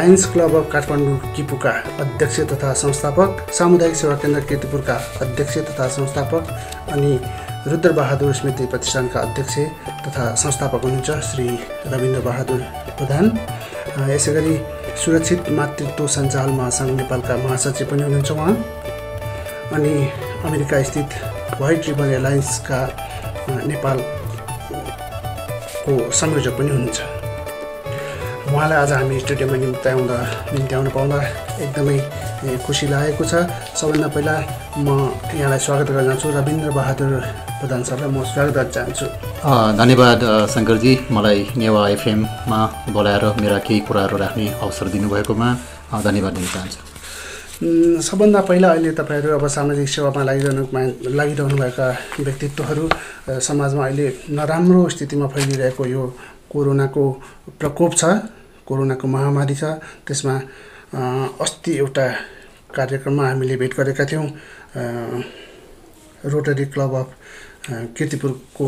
Lions club of Kathmandu किपुका अध्यक्ष तथा संस्थापक, सामुदायिक सेवा केन्द्र कीर्तिपुरका अध्यक्ष तथा संस्थापक अनि रुद्रबहादुर स्मृति प्रतिष्ठानका अध्यक्ष तथा संस्थापक हुनुहुन्छ श्री रविन्द्र बहादुर प्रधान। यसै गरी सुरक्षित मातृत्व सञ्जाल महासङ्घ नेपालका महासचिव पनि हुनुहुन्छ उहाँ। अनि अमेरिका स्थित व्हाइट रिबन एलायन्सका नेपालको संयोजक पनि हुनुहुन्छ। उहाँलाई आज हामी स्टुडियोमा निम्ति आउन पाउँदा एकदमै खुसी लागेको छ। सबभन्दा पहिला म यहाँलाई स्वागत गर्न चाहन्छु। रविन्द्र बहादुर प्रधान सरलाई म स्वागत गर्न चाहन्छु। धन्यवाद शङ्करजी, मलाई नेवा एफएममा बोलाएर मेरा केही कुराहरू राख्ने अवसर दिनुभएकोमा धन्यवाद दिन चाहन्छु। सबभन्दा पहिला अहिले तपाईँहरू अब सामाजिक सेवामा लागिरहनुभएका व्यक्तित्वहरू, समाजमा अहिले नराम्रो स्थितिमा फैलिरहेको यो कोरोनाको प्रकोप छ, कोरोनाको महामारी छ। त्यसमा अस्ति एउटा कार्यक्रममा हामीले भेट गरेका थियौँ। रोटरी क्लब अफ कीर्तिपुरको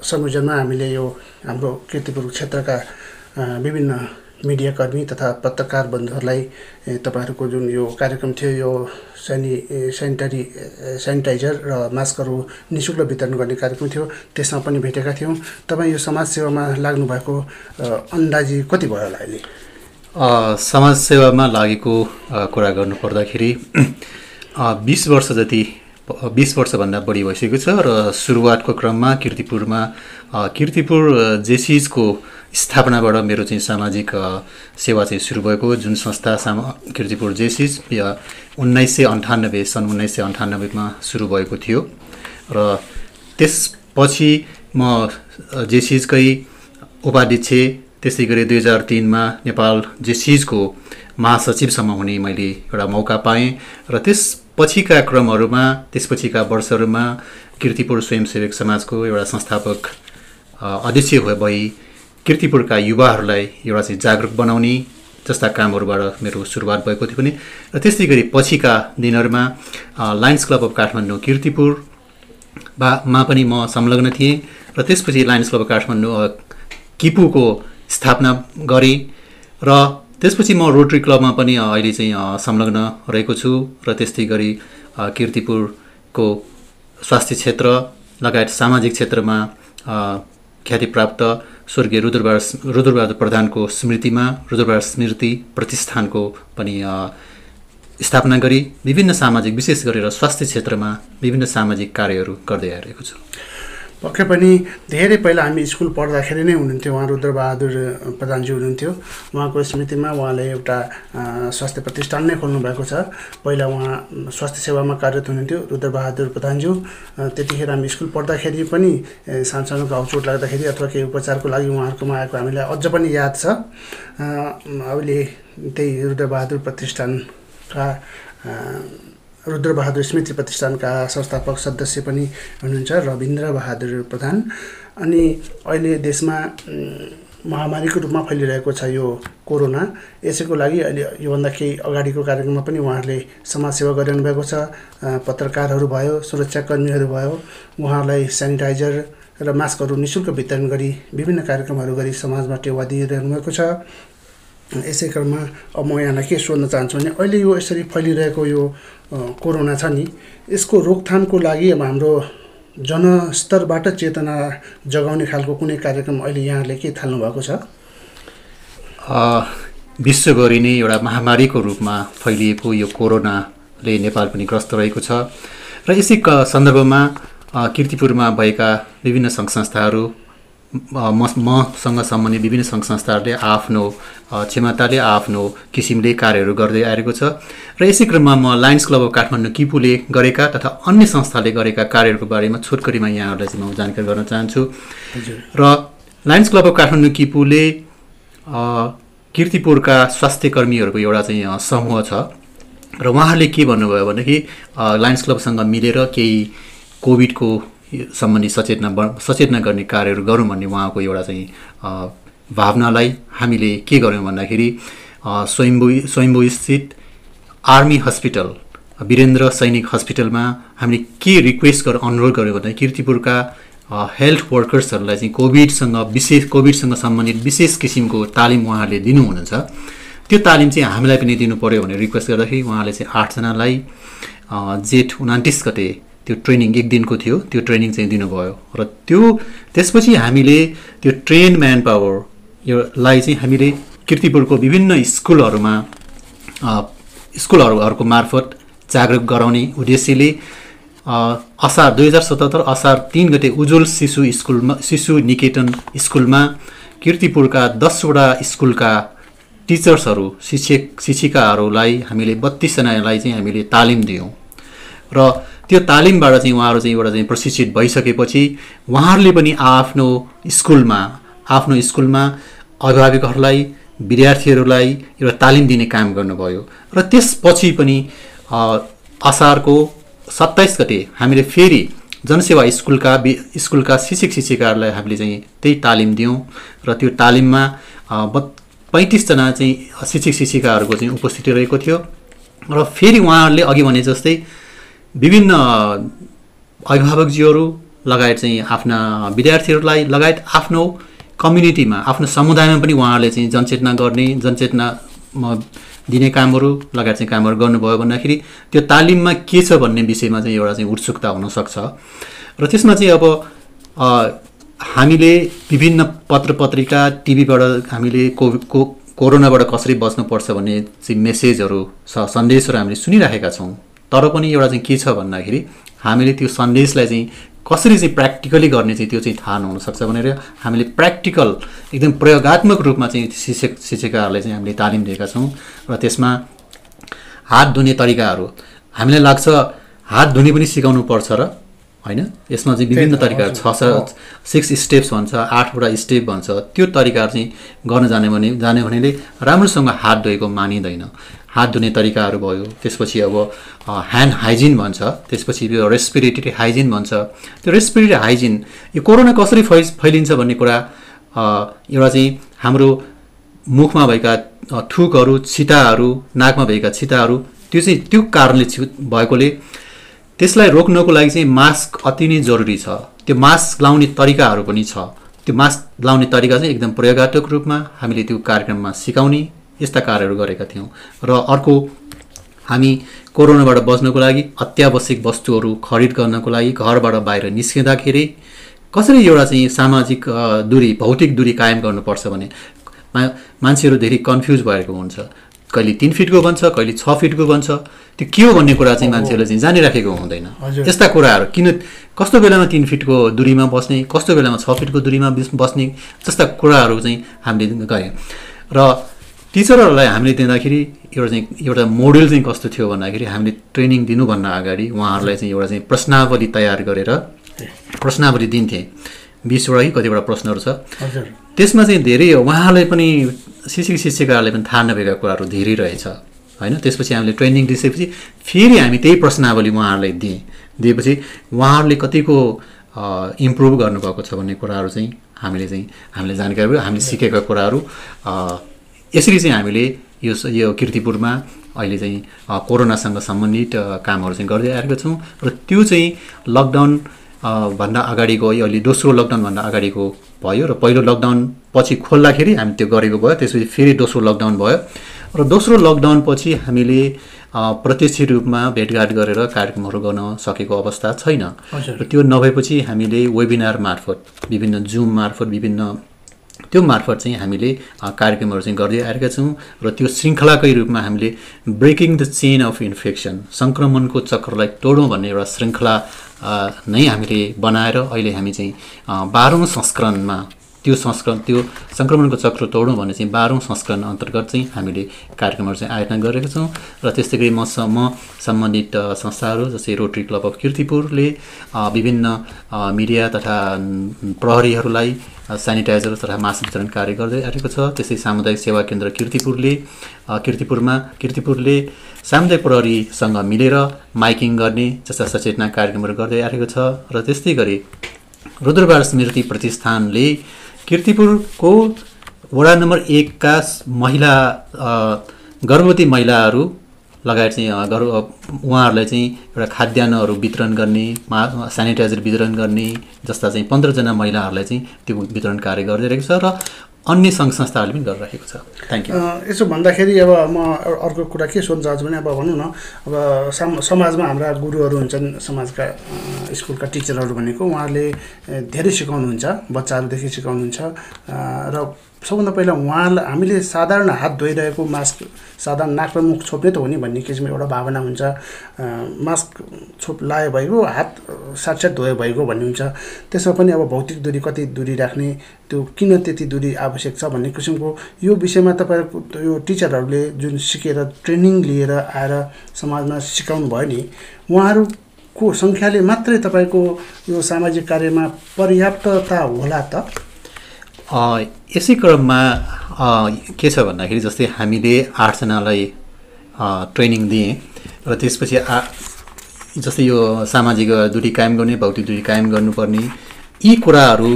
संयोजनमा हामीले यो हाम्रो कीर्तिपुर क्षेत्रका विभिन्न मिडियाकर्मी तथा पत्रकार बन्धुहरूलाई तपाईँहरूको जुन यो कार्यक्रम थियो, यो सेनिटाइजर र मास्कहरू निःशुल्क वितरण गर्ने कार्यक्रम थियो, त्यसमा पनि भेटेका थियौँ। तपाईँ यो समाजसेवामा लाग्नुभएको अन्दाजी कति भयो होला अहिले? समाजसेवामा लागेको कुरा गर्नुपर्दाखेरि 20 वर्षभन्दा बढी भइसकेको छ र सुरुवातको क्रममा कीर्तिपुर जेसिजको स्थापनाबाट मेरो चाहिँ सामाजिक सेवा चाहिँ सुरु भएको। जुन संस्था कीर्तिपुर जेसिज 1998मा सुरु भएको थियो र त्यसपछि म जेसिजकै उपाध्यक्ष, त्यसै गरी 2003मा नेपाल जेसिजको महासचिवसम्म हुने मैले एउटा मौका पाएँ र त्यसपछिका त्यसपछिका वर्षहरूमा कीर्तिपुर स्वयंसेवक समाजको एउटा संस्थापक अध्यक्ष भई कीर्तिपुरका युवाहरूलाई एउटा चाहिँ जागरुक बनाउने जस्ता कामहरूबाट मेरो सुरुवात भएको थियो पनि। र त्यस्तै गरी पछिका दिनहरूमा लायन्स क्लब अफ काठमाडौँ कीर्तिपुरमा पनि म संलग्न थिएँ र त्यसपछि लायन्स क्लब अफ काठमाडौँ किपुको स्थापना गरेँ र त्यसपछि म रोटरी क्लबमा पनि अहिले चाहिँ संलग्न रहेको छु र त्यस्तै गरी कीर्तिपुरको स्वास्थ्य क्षेत्र लगायत सामाजिक क्षेत्रमा ख्यातिप्राप्त स्वर्गीय रुद्रबहादुर प्रधानको स्मृतिमा रुद्रबहादुर स्मृति प्रतिष्ठानको पनि स्थापना गरी विभिन्न सामाजिक, विशेष गरेर स्वास्थ्य क्षेत्रमा विभिन्न सामाजिक कार्यहरू गर्दै आइरहेको छु। पक्कै पनि धेरै पहिला हामी स्कुल पढ्दाखेरि नै हुनुहुन्थ्यो, उहाँ रुद्रबहादुर प्रधानजी हुनुहुन्थ्यो। उहाँको स्मृतिमा उहाँले एउटा स्वास्थ्य प्रतिष्ठान नै खोल्नु भएको छ। पहिला उहाँ स्वास्थ्य सेवामा कार्यरत हुनुहुन्थ्यो रुद्रबहादुर प्रधानज्यू। त्यतिखेर हामी स्कुल पढ्दाखेरि पनि सानो घाउ चोट लाग्दाखेरि अथवा केही उपचारको लागि उहाँहरूकोमा आएको हामीलाई अझ पनि याद छ। अहिले त्यही रुद्रबहादुर प्रतिष्ठानका रुद्रबहादुर स्मृति प्रतिष्ठानका संस्थापक सदस्य पनि हुनुहुन्छ रविन्द्र बहादुर प्रधान। अनि अहिले देशमा महामारीको रूपमा फैलिरहेको छ यो कोरोना। यसैको लागि अहिले योभन्दा केही अगाडिको कार्यक्रममा पनि उहाँहरूले समाजसेवा गरिरहनु भएको छ। पत्रकारहरू भयो, सुरक्षाकर्मीहरू भयो, उहाँहरूलाई सेनिटाइजर र मास्कहरू निःशुल्क वितरण गरी विभिन्न कार्यक्रमहरू गरी समाजमा टेवा दिइरहनु भएको छ। यसै क्रममा अब म यहाँलाई के सोध्न चाहन्छु भने अहिले यो यसरी फैलिरहेको यो कोरोना छ नि, यसको रोकथामको लागि अब हाम्रो जनस्तरबाट चेतना जगाउने खालको कुनै कार्यक्रम अहिले यहाँहरूले के थाल्नु भएको छ? विश्वभरि नै एउटा महामारीको रूपमा फैलिएको यो कोरोनाले नेपाल पनि ग्रस्त रहेको छ र यसै सन्दर्भमा कीर्तिपुरमा भएका विभिन्न सङ्घ संस्थाहरू, मसँग सम्बन्धित विभिन्न सङ्घ संस्थाहरूले आफ्नो क्षमताले आफ्नो किसिमले कार्यहरू गर्दै आएको छ र यसै क्रममा म लायन्स क्लब अफ काठमाडौँ किपुले गरेका तथा अन्य संस्थाले गरेका कार्यहरूको बारेमा छोटकरीमा यहाँहरूलाई चाहिँ म जानकारी गर्न चाहन्छु। र लायन्स क्लब अफ काठमाडौँ किपुले कीर्तिपुरका स्वास्थ्य कर्मीहरूको एउटा चाहिँ समूह छ र उहाँहरूले के भन्नुभयो भनेदेखि लायन्स क्लबसँग मिलेर केही कोभिडको सम्बन्धी सचेतना गर्ने कार्यहरू गरौँ भन्ने उहाँको एउटा चाहिँ भावनालाई हामीले के गर्यौँ भन्दाखेरि स्वयम्भू स्थित आर्मी हस्पिटल, वीरेन्द्र सैनिक हस्पिटलमा हामीले के रिक्वेस्ट अनुरोध गर्यौँ भन्दा कीर्तिपुरका हेल्थ वर्कर्सहरूलाई चाहिँ कोभिडसँग सम्बन्धित विशेष किसिमको तालिम उहाँहरूले दिनुहुनुहुन्छ। त्यो तालिम चाहिँ हामीलाई पनि दिनु पर्यो भनेर रिक्वेस्ट गर्दाखेरि उहाँले चाहिँ 8 जनालाई जेठ 29 गते त्यो ट्रेनिङ 1 दिनको थियो, त्यो ट्रेनिङ चाहिँ दिनुभयो। र त्यसपछि हामीले त्यो ट्रेन म्यान पावर योलाई चाहिँ हामीले कीर्तिपुरको विभिन्न स्कुलहरूको मार्फत जागरुक गराउने उद्देश्यले असार 2077 असार 3 गते उज्जवल शिशु निकेतन स्कुलमा कीर्तिपुरका 10 वटा स्कुलका टिचर्सहरू शिक्षिकाहरूलाई हामीले 32 जनालाई चाहिँ हामीले तालिम दियौँ। र त्यो तालिमबाट चाहिँ उहाँहरू चाहिँ एउटा चाहिँ प्रशिक्षित भइसकेपछि उहाँहरूले पनि आफ्नो स्कुलमा अभिभावकहरूलाई विद्यार्थीहरूलाई एउटा तालिम दिने काम गर्नुभयो। र त्यसपछि पनि असारको 27 गते हामीले फेरि जनसेवा स्कुलका शिक्षिकाहरूलाई हामीले चाहिँ त्यही तालिम दियौँ। र त्यो तालिममा 35 जना चाहिँ शिक्षिकाहरूको चाहिँ उपस्थिति रहेको थियो। र फेरि उहाँहरूले अघि भने जस्तै विभिन्न अभिभावकजीहरू लगायत चाहिँ आफ्ना विद्यार्थीहरूलाई लगायत आफ्नो कम्युनिटीमा आफ्नो समुदायमा पनि उहाँहरूले चाहिँ जनचेतना दिने कामहरू लगायत चाहिँ कामहरू गर्नुभयो भन्दाखेरि त्यो तालिममा के छ भन्ने विषयमा चाहिँ एउटा चाहिँ उत्सुकता हुनसक्छ। र त्यसमा चाहिँ अब हामीले विभिन्न पत्रपत्रिका टिभीबाट हामीले कोरोनाबाट कसरी बच्नुपर्छ भन्ने चाहिँ मेसेजहरू सन्देशहरू हामीले सुनिराखेका छौँ। तर पनि एउटा चाहिँ के छ भन्दाखेरि हामीले त्यो सन्देशलाई चाहिँ कसरी चाहिँ प्र्याक्टिकली गर्ने चाहिँ त्यो चाहिँ थाहा नहुनसक्छ भनेर हामीले प्र्याक्टिकल एकदम प्रयोगात्मक रूपमा चाहिँ शिक्षिकाहरूलाई चाहिँ हामीले तालिम दिएका छौँ। र त्यसमा हात धुने तरिकाहरू हामीलाई लाग्छ हात धुने पनि सिकाउनु पर्छ र हैन, यसमा चाहिँ विभिन्न तरिकाहरू 6 स्टेप्स भन्छ, 8 वटा स्टेप भन्छ। त्यो तरिकाहरू चाहिँ गर्न जाने भनेले राम्रोसँग हात धोएको मानिँदैन। हात धुने तरिकाहरू भयो, त्यसपछि अब ह्यान्ड हाइजिन भन्छ, त्यसपछि यो रेस्पिरेटरी हाइजिन भन्छ। त्यो रेस्पिरेटरी हाइजिन यो कोरोना कसरी फैलिन्छ भन्ने कुरा एउटा चाहिँ हाम्रो मुखमा भएका थुकहरू, छिटाहरू, नाकमा भएका छिटाहरू त्यो कारणले भएकोले त्यसलाई रोक्नको लागि चाहिँ मास्क अति नै जरुरी छ। त्यो मास्क लाउने तरिकाहरू पनि छ। त्यो मास्क लाउने तरिका चाहिँ एकदम प्रयोगात्मक रूपमा हामीले त्यो कार्यक्रममा सिकाउने यस्ता कार्यहरू गरेका थियौँ। र अर्को हामी कोरोनाबाट बच्नको लागि अत्यावश्यक वस्तुहरू खरिद गर्नको लागि घरबाट बाहिर निस्किँदाखेरि कसरी एउटा चाहिँ सामाजिक दूरी, भौतिक दूरी कायम गर्नुपर्छ भने मान्छेहरू धेरै कन्फ्युज भएको हुन्छ। कहिले 3 फिटको भन्छ, कहिले 6 फिटको भन्छ। त्यो के हो भन्ने कुरा चाहिँ मान्छेहरूले चाहिँ जानिराखेको हुँदैन। यस्ता कुराहरू कस्तो बेलामा 3 फिटको दूरीमा बस्ने, कस्तो बेलामा 6 फिटको दूरीमा बस्ने जस्ता कुराहरू चाहिँ हामीले गऱ्यौँ। र टिचरहरूलाई हामीले दिँदाखेरि एउटा मोडेल चाहिँ कस्तो थियो भन्दाखेरि हामीले ट्रेनिङ दिनुभन्दा अगाडि उहाँहरूलाई चाहिँ एउटा चाहिँ प्रश्नावली तयार गरेर प्रश्नावली दिन्थे। 20 वटा कि कतिवटा प्रश्नहरू छ। त्यसमा चाहिँ धेरै उहाँहरूलाई पनि शिक्षिकाहरूले पनि थाहा नभएका कुराहरू धेरै रहेछ हैन। त्यसपछि हामीले ट्रेनिङ दिएपछि फेरि हामी त्यही प्रश्नावली उहाँहरूलाई दिएपछि उहाँहरूले कतिको इम्प्रुभ गर्नुभएको छ भन्ने कुराहरू चाहिँ हामीले जानकारी भयो। हामीले सिकेका कुराहरू यसरी चाहिँ हामीले यो कीर्तिपुरमा अहिले चाहिँ कोरोनासँग सम्बन्धित कामहरू चाहिँ गर्दै आएका छौँ। र त्यो चाहिँ लकडाउन भन्दा अगाडिको अहिले दोस्रो लकडाउन भन्दा अगाडिको भयो र पहिलो लकडाउन पछि खोल्दाखेरि हामी त्यो गरेको भयो। त्यसपछि फेरि दोस्रो लकडाउन भयो र दोस्रो लकडाउन पछि हामीले प्रत्यक्ष रूपमा भेटघाट गरेर कार्यक्रमहरू गर्न सकेको अवस्था छैन। र त्यो नभएपछि हामीले वेबिनार मार्फत, विभिन्न जुम मार्फत, त्यो मार्फत चाहिँ हामीले कार्यक्रमहरू चाहिँ गर्दै आएका छौँ। र त्यो श्रृङ्खलाकै रूपमा हामीले breaking the chain of infection, सङ्क्रमणको चक्रलाई तोडौँ भन्ने एउटा श्रृङ्खला नै हामीले बनाएर अहिले हामी चाहिँ 12औं संस्करणमा त्यो सङ्क्रमणको चक्र तोडौँ भन्ने चाहिँ 12औं संस्करण अन्तर्गत चाहिँ हामीले कार्यक्रमहरू चाहिँ आयोजना गरेका छौँ। र त्यस्तै गरी म सम्बन्धित संस्थाहरू जस्तै रोटरी क्लब अफ कीर्तिपुरले विभिन्न मिडिया तथा प्रहरीहरूलाई सेनिटाइजर तथा मास्क वितरण कार्य गर्दै आएको छ। त्यस्तै सामुदायिक सेवा केन्द्र कीर्तिपुरले सामुदायिक प्रहरीसँग मिलेर माइकिङ गर्ने जस्ता सचेतना कार्यक्रमहरू गर्दै आएको छ। र त्यस्तै गरी रुद्रबार स्मृति प्रतिष्ठानले कीर्तिपुरको वडा नम्बर 1 का गर्भवती महिलाहरू लगायत चाहिँ उहाँहरूलाई चाहिँ एउटा खाद्यान्नहरू वितरण गर्ने, सेनिटाइजर वितरण गर्ने जस्ता चाहिँ 15 जना महिलाहरूलाई चाहिँ त्यो वितरण कार्य गरिरहेको छ र अन्य सङ्घ संस्थाहरूले पनि गरिरहेको छ। Thank you. यसो भन्दाखेरि अब म अर्को कुरा के सोध्न चाहन्छु भने अब भनौँ न अब समाजमा हाम्रा गुरुहरू हुन्छन्, समाजका स्कुलका टिचरहरू भनेको उहाँहरूले धेरै सिकाउनुहुन्छ, बच्चाहरूदेखि सिकाउनुहुन्छ र सबभन्दा पहिला उहाँलाई हामीले साधारण हात धोइरहेको मास्क साधारण नाक र मुख छोप्ने त हो नि भन्ने किसिमको एउटा भावना हुन्छ। मास्क लायो भइगयो, हात साक्षात् धोयो भइगयो भन्ने हुन्छ। त्यसमा पनि अब भौतिक दूरी कति दूरी राख्ने, त्यो किन त्यति दूरी आवश्यक छ भन्ने किसिमको यो विषयमा तपाईँहरूको यो टिचरहरूले जुन सिकेर ट्रेनिङ लिएर आएर समाजमा सिकाउनु भयो नि, उहाँहरूको सङ्ख्याले मात्रै तपाईँको यो सामाजिक कार्यमा पर्याप्तता होला त? यसै क्रममा के छ भन्दाखेरि जस्तै हामीले 8 जनालाई ट्रेनिङ दिएँ र त्यसपछि जस्तै यो सामाजिक दूरी कायम गर्ने, भौतिक दूरी कायम गर्नुपर्ने यी कुराहरू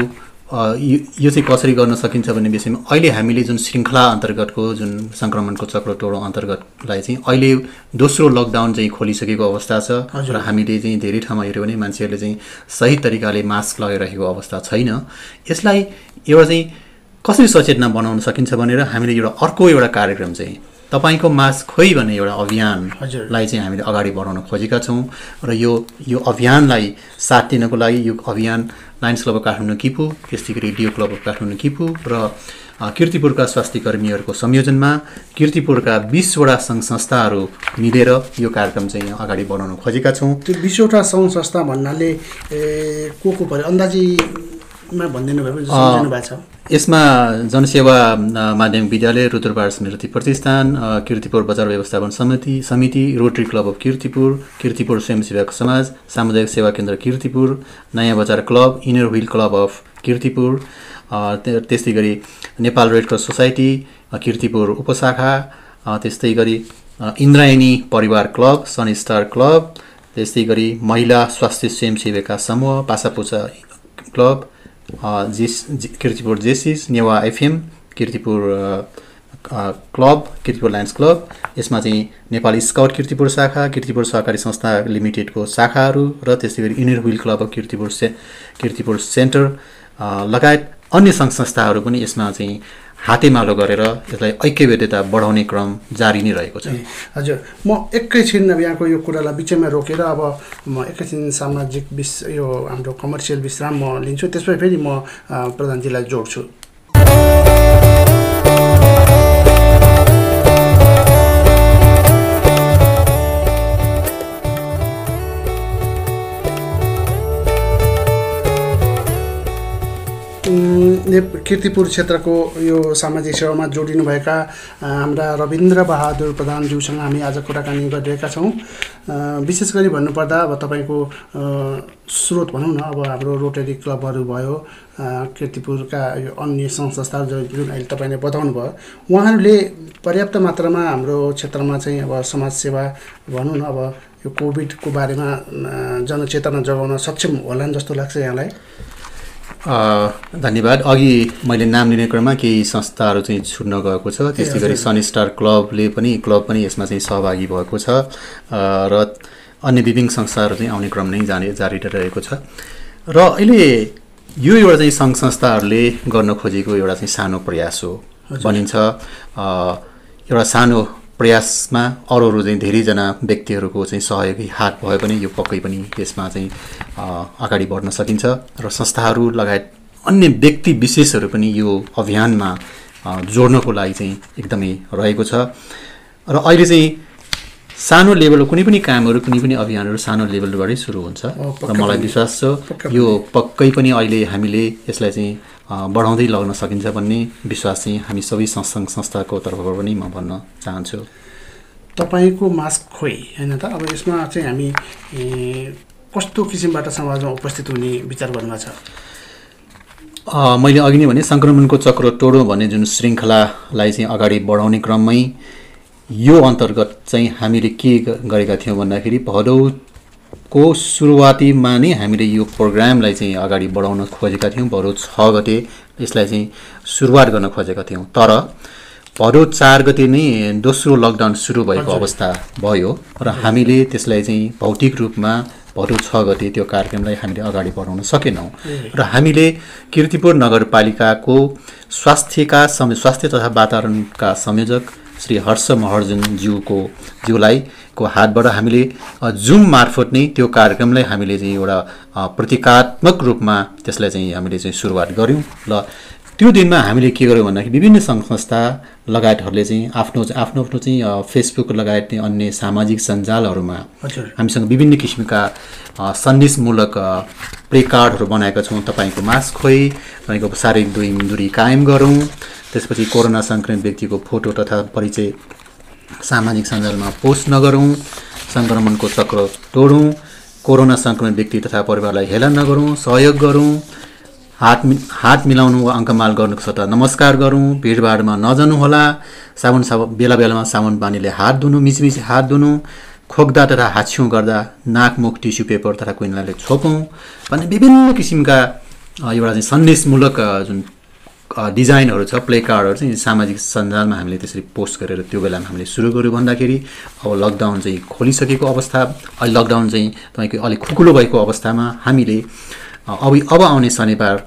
यो चाहिँ कसरी गर्न सकिन्छ भन्ने विषयमा अहिले हामीले जुन श्रृङ्खला अन्तर्गतको जुन सङ्क्रमणको चक्रटोडो अन्तर्गतलाई चाहिँ अहिले दोस्रो लकडाउन चाहिँ खोलिसकेको अवस्था छ र हामीले चाहिँ धेरै ठाउँमा हेऱ्यौँ भने मान्छेहरूले चाहिँ सही तरिकाले मास्क लगाइरहेको अवस्था छैन। यसलाई एउटा चाहिँ कसरी सचेतना बनाउन सकिन्छ भनेर हामीले अर्को एउटा कार्यक्रम चाहिँ तपाईँको मास्क खोइ भन्ने एउटा अभियानलाई चाहिँ हामीले अगाडि बढाउन खोजेका छौँ र यो अभियानलाई साथ दिनको लागि यो अभियान Lions club of Kathmandu Kipu, त्यस्तै गरी डिओ क्लब अफ काठमाडौँ किपु र किर्तिपुरका स्वास्थ्य कर्मीहरूको संयोजनमा किर्तिपुरका 20 वटा सङ्घ संस्थाहरू मिलेर यो कार्यक्रम चाहिँ अगाडि बढाउन खोजेका छौँ। त्यो 20 वटा सङ्घ संस्था भन्नाले को पर्यो अन्दाजीमा भनिदिनु भयो सम्झिनु भएको छ? यसमा जनसेवा माध्यमिक विद्यालय, रुद्रपार स्मृति प्रतिष्ठान, किर्तिपुर बजार व्यवस्थापन समिति, Rotary Club of Kirtipur, Kirtipur स्वयंसेवक समाज, सामुदायिक सेवा केन्द्र Kirtipur, Naya Bazar Club, Inner Wheel Club of Kirtipur, त्यस्तै गरी Nepal Red Cross Society Kirtipur उपशाखा, त्यस्तै गरी इन्द्रायणी परिवार क्लब, सन स्टार क्लब, त्यस्तै गरी महिला स्वास्थ्य स्वयंसेविका समूह, Pasapucha Club, Kirtipur Jaycees, Newa FM, Kirtipur Club, Kirtipur Lions Club, यसमा चाहिँ नेपाल स्काउट किर्तिपुर शाखा, किर्तिपुर सहकारी संस्था लिमिटेडको शाखाहरू र त्यस्तै गरी inner Wheel Club of Kirtipur centre लगायत अन्य सङ्घ संस्थाहरू पनि यसमा चाहिँ हातेमालो गरेर यसलाई ऐक्यबद्धता बढाउने क्रम जारी नै रहेको छ। हजुर, म एकैछिन अब यहाँको यो कुरालाई बिचैमा रोकेर अब म एकैछिन सामाजिक यो हाम्रो कमर्सियल विश्राम म लिन्छु, त्यसपछि फेरि म प्रधानजीलाई जोड्छु। किर्तिपुर क्षेत्रको यो सामाजिक सेवामा जोडिनुभएका हाम्रा रविन्द्र बहादुर प्रधानज्यूसँग हामी आज कुराकानी गरिरहेका छौँ। विशेष गरी भन्नुपर्दा अब तपाईँको स्रोत भनौँ न, अब हाम्रो रोटरी क्लबहरू भयो, किर्तिपुरका यो अन्य सङ्घ संस्थाहरू जुन अहिले तपाईँले बताउनु भयो, उहाँहरूले पर्याप्त मात्रामा हाम्रो क्षेत्रमा चाहिँ अब समाजसेवा भनौँ न, अब यो कोभिडको बारेमा जनचेतना जगाउन सक्षम होलान् जस्तो लाग्छ यहाँलाई? धन्यवाद। अघि मैले नाम लिने क्रममा केही संस्थाहरू चाहिँ छुट्न गएको छ, त्यस्तै गरी सन स्टार क्लब पनि यसमा चाहिँ सहभागी भएको छ र अन्य विभिन्न संस्थाहरू चाहिँ आउने क्रम नै जारी रहेको छ। र अहिले यो एउटा चाहिँ सङ्घ संस्थाहरूले गर्न खोजेको एउटा चाहिँ सानो प्रयास हो भनिन्छ। एउटा सानो प्रयासमा अरू चाहिँ धेरैजना व्यक्तिहरूको चाहिँ सहयोगी हात भए पनि यो पक्कै पनि यसमा चाहिँ अगाडि बढ्न सकिन्छ र संस्थाहरू लगायत अन्य व्यक्ति विशेषहरू पनि यो अभियानमा जोड्नको लागि चाहिँ एकदमै रहेको छ। र अहिले चाहिँ सानो लेभलको कुनै पनि कामहरू, कुनै पनि अभियानहरू सानो लेभलबाटै सुरु हुन्छ र मलाई विश्वास छ यो पक्कै पनि अहिले हामीले यसलाई चाहिँ बढाउँदै लग्न सकिन्छ भन्ने विश्वास चाहिँ हामी सबै सङ्घ संस्थाको तर्फबाट पनि म भन्न चाहन्छु। तपाईँको मास्क खोइ होइन त, अब यसमा चाहिँ हामी कस्तो किसिमबाट समाजमा उपस्थित हुने विचार गर्नुभएको छ? मैले अघि नै भने सङ्क्रमणको चक्र तोडौँ भन्ने जुन श्रृङ्खलालाई चाहिँ अगाडि बढाउने क्रममै यो अन्तर्गत चाहिँ हामीले के गरेका थियौँ भन्दाखेरि भदौको सुरुवातीमा नै हामीले यो प्रोग्रामलाई चाहिँ अगाडि बढाउन खोजेका थियौँ। भदौ 6 गते यसलाई चाहिँ सुरुवात गर्न खोजेका थियौँ, तर भदौ 4 गते नै दोस्रो लकडाउन सुरु भएको अवस्था भयो र हामीले त्यसलाई चाहिँ भौतिक रूपमा भदौ 6 गते त्यो कार्यक्रमलाई हामीले अगाडि बढाउन सकेनौँ र हामीले कीर्तिपुर नगरपालिकाको स्वास्थ्य तथा वातावरणका संयोजक श्री हर्ष महर्जनज्यूलाई हातबाट हामीले जुम मार्फत नै त्यो कार्यक्रमलाई हामीले चाहिँ एउटा प्रतीकात्मक रूपमा त्यसलाई चाहिँ हामीले चाहिँ सुरुवात गर्यौँ र त्यो दिनमा हामीले के गर्यौँ भन्दाखेरि विभिन्न सङ्घ संस्था लगायतहरूले चाहिँ आफ्नो चाहिँ फेसबुक लगायत अन्य सामाजिक सञ्जालहरूमा हामीसँग विभिन्न किसिमका सन्देशमूलक प्ले कार्डहरू बनाएका छौँ। तपाईँको मास्क खोइ, तपाईँको शारीरिक दूरी कायम गरौँ, त्यसपछि कोरोना सङ्क्रमित व्यक्तिको फोटो तथा परिचय सामाजिक सञ्जालमा पोस्ट नगरौँ, सङ्क्रमणको चक्र तोडौँ, कोरोना सङ्क्रमित व्यक्ति तथा परिवारलाई हेला नगरौँ, सहयोग गरौँ, हात मिलाउनु वा अङ्कमाल गर्नुको सट्टा नमस्कार गरौँ, भिडभाडमा नजानुहोला, बेला बेलामा साबुन पानीले हात धुनु, मिचमिची हात धुनु, खोक्दा तथा हाछ्यौँ गर्दा नाक मुख टिस्यु पेपर तथा कुइनाले छोपौँ भन्ने विभिन्न किसिमका एउटा चाहिँ सन्देशमूलक जुन डिजाइनहरू छ, प्ले कार्डहरू चाहिँ सामाजिक सञ्जालमा हामीले त्यसरी पोस्ट गरेर त्यो बेलामा हामीले सुरु गऱ्यौँ। भन्दाखेरि अब लकडाउन चाहिँ खोलिसकेको अवस्था, अहिले लकडाउन चाहिँ तपाईँको अलिक खुकुलो भएको अवस्थामा हामीले अब आउने शनिबार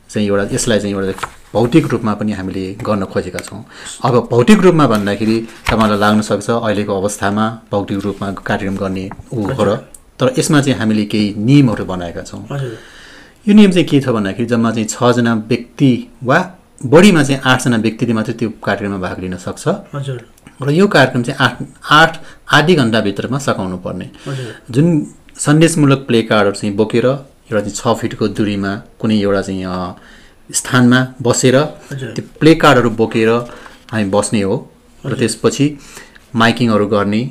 चाहिँ एउटा यसलाई चाहिँ एउटा भौतिक रूपमा पनि हामीले गर्न खोजेका छौँ। अब भौतिक रूपमा भन्दाखेरि तपाईँलाई लाग्न सक्छ अहिलेको अवस्थामा भौतिक रूपमा कार्यक्रम गर्ने हो र, तर यसमा चाहिँ हामीले केही नियमहरू बनाएका छौँ। यो नियम चाहिँ के छ भन्दाखेरि जम्मा चाहिँ 6 जना व्यक्ति वा बढीमा चाहिँ 8 जना व्यक्तिले मात्रै त्यो कार्यक्रममा भाग लिन सक्छ र यो कार्यक्रम चाहिँ आधी घन्टाभित्रमा सकाउनु पर्ने। जुन सन्देशमूलक प्ले कार्डहरू चाहिँ बोकेर एउटा चाहिँ 6 फिटको दूरीमा कुनै एउटा चाहिँ स्थानमा बसेर त्यो प्ले कार्डहरू बोकेर हामी बस्ने हो र त्यसपछि माइकिङहरू गर्ने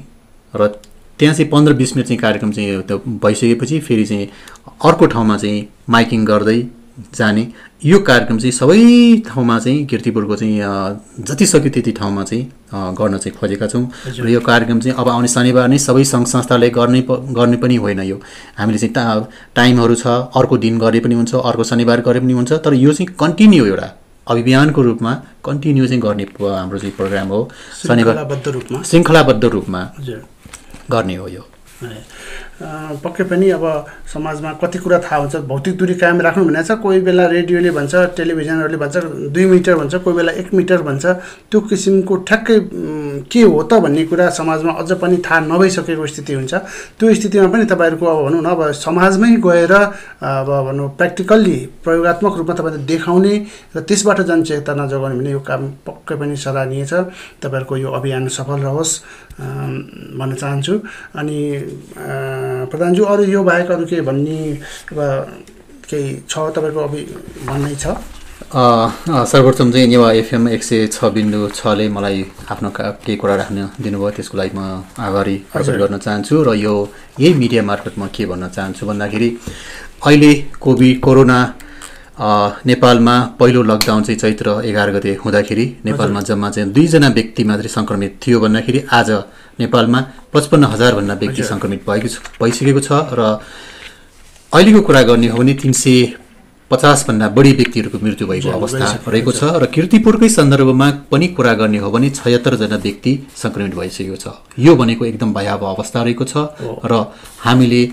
र त्यहाँ चाहिँ 15-20 मिनट चाहिँ कार्यक्रम चाहिँ भइसकेपछि फेरि चाहिँ अर्को ठाउँमा चाहिँ माइकिङ गर्दै जाने। यो कार्यक्रम चाहिँ सबै ठाउँमा चाहिँ कीर्तिपुरको चाहिँ जति सक्यो त्यति ठाउँमा चाहिँ गर्न चाहिँ खोजेका छौँ र यो कार्यक्रम चाहिँ अब आउने शनिबार नै सबै सङ्घ संस्थाले गर्ने पनि होइन। यो हामीले चाहिँ टाइमहरू छ, अर्को दिन गरे पनि हुन्छ, अर्को शनिबार गरे पनि हुन्छ, तर यो चाहिँ कन्टिन्यू एउटा अभियानको रूपमा कन्टिन्यू चाहिँ गर्ने हाम्रो चाहिँ प्रोग्राम हो। शनिबार श्रृङ्खलाबद्ध रूपमा गर्ने हो यो। पक्कै पनि अब समाजमा कति कुरा थाहा हुन्छ, भौतिक दूरी कायम राख्नु भनेको छ, कोही बेला रेडियोले भन्छ, टेलिभिजनहरूले भन्छ 2 मिटर भन्छ, कोही बेला 1 मिटर भन्छ, त्यो किसिमको ठ्याक्कै के हो त भन्ने कुरा समाजमा अझ पनि थाहा नभइसकेको स्थिति हुन्छ। त्यो स्थितिमा पनि तपाईँहरूको अब भनौँ न अब समाजमै गएर अब भनौँ प्र्याक्टिकल्ली प्रयोगात्मक रूपमा तपाईँले देखाउने र त्यसबाट जनचेतना जगाउने भने यो काम पक्कै पनि सराहनीय छ। तपाईँहरूको यो अभियान सफल रहोस् भन्न चाहन्छु। अनि प्रधानज्यू अरू यो बाहेक अरू के भन्ने केही छ तपाईँको भन्नै छ? सर्वप्रथम चाहिँ नेवा एफएम 106.6ले मलाई आफ्नो केही कुरा राख्न दिनुभयो, त्यसको लागि म आभारी प्रकट गर्न चाहन्छु। र यही मिडिया मार्फत म के भन्न चाहन्छु भन्दाखेरि अहिले कोरोना नेपालमा पहिलो लकडाउन चाहिँ चैत्र 11 गते हुँदाखेरि नेपालमा जम्मा चाहिँ 2 जना व्यक्ति मात्रै सङ्क्रमित थियो भन्दाखेरि आज नेपालमा 55,000 भन्दा व्यक्ति सङ्क्रमित भइसकेको छ र अहिलेको कुरा गर्ने हो भने 350 भन्दा बढी व्यक्तिहरूको मृत्यु भएको अवस्था रहेको छ र कीर्तिपुरकै सन्दर्भमा पनि कुरा गर्ने हो भने 76 जना व्यक्ति सङ्क्रमित भइसकेको छ। यो भनेको एकदम भयावह अवस्था रहेको छ र हामीले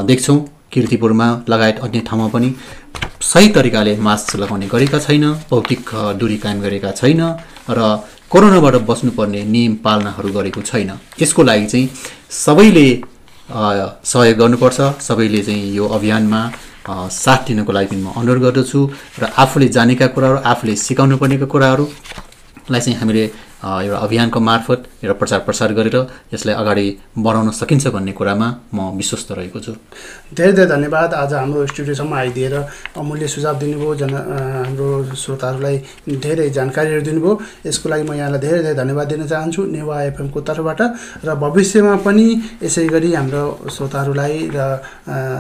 देख्छौँ कीर्तिपुरमा लगायत अन्य ठाउँमा पनि सही तरिकाले मास्क लगाउने गरेका छैन, भौतिक दूरी कायम गरेका छैन र कोरोनाबाट बस्नुपर्ने नियम पालनाहरू गरेको छैन। यसको लागि चाहिँ सबैले सहयोग गर्नुपर्छ, सबैले चाहिँ यो अभियानमा साथ दिनको लागि पनि म अनुरोध गर्दछु र आफूले जानेका कुराहरू, आफूले सिकाउनु पर्नेका कुराहरूलाई चाहिँ हामीले एउटा अभियानको मार्फत एउटा प्रचार गरेर यसलाई अगाडि बढाउन सकिन्छ भन्ने कुरामा म विश्वस्त रहेको छु। धेरै धेरै धन्यवाद आज हाम्रो स्टुडियोसम्म आइदिएर अमूल्य सुझाव दिनुभयो, हाम्रो श्रोताहरूलाई धेरै जानकारीहरू दिनुभयो। यसको लागि म यहाँलाई धेरै धेरै धन्यवाद दिन चाहन्छु नेवा एफएमको तर्फबाट र भविष्यमा पनि यसै गरी हाम्रो श्रोताहरूलाई र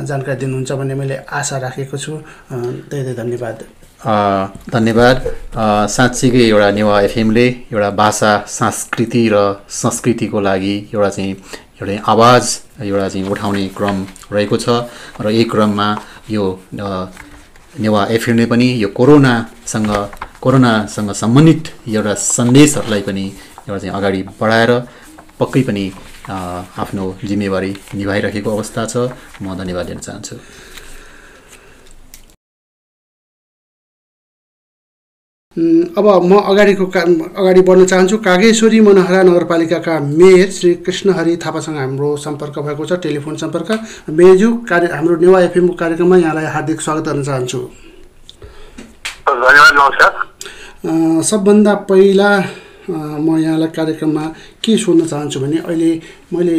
जानकारी दिनुहुन्छ भन्ने मैले आशा राखेको छु। धेरै धेरै धन्यवाद। धन्यवाद। साँच्चीकै एउटा नेवा एफएमले एउटा भाषा, संस्कृति र संस्कृतिको लागि एउटा आवाज एउटा चाहिँ उठाउने क्रम रहेको छ र यही क्रममा यो नेवा एफएमले पनि यो कोरोनासँग कोरोनासँग सम्बन्धित एउटा सन्देशहरूलाई पनि एउटा चाहिँ अगाडि बढाएर पक्कै पनि आफ्नो जिम्मेवारी निभाइरहेको अवस्था छ। म धन्यवाद दिन चाहन्छु। अब म अगाडि बढ्न चाहन्छु। कागेश्वरी मनहरा नगरपालिकाका मेयर श्री कृष्णहरि थापासँग हाम्रो सम्पर्क भएको छ, टेलिफोन सम्पर्क। मेयरज्यू, हाम्रो नेवा एफएमको कार्यक्रममा यहाँलाई हार्दिक स्वागत गर्न चाहन्छु। धन्यवाद, नमस्कार। सबभन्दा पहिला म यहाँलाई कार्यक्रममा के सोध्न चाहन्छु भने अहिले मैले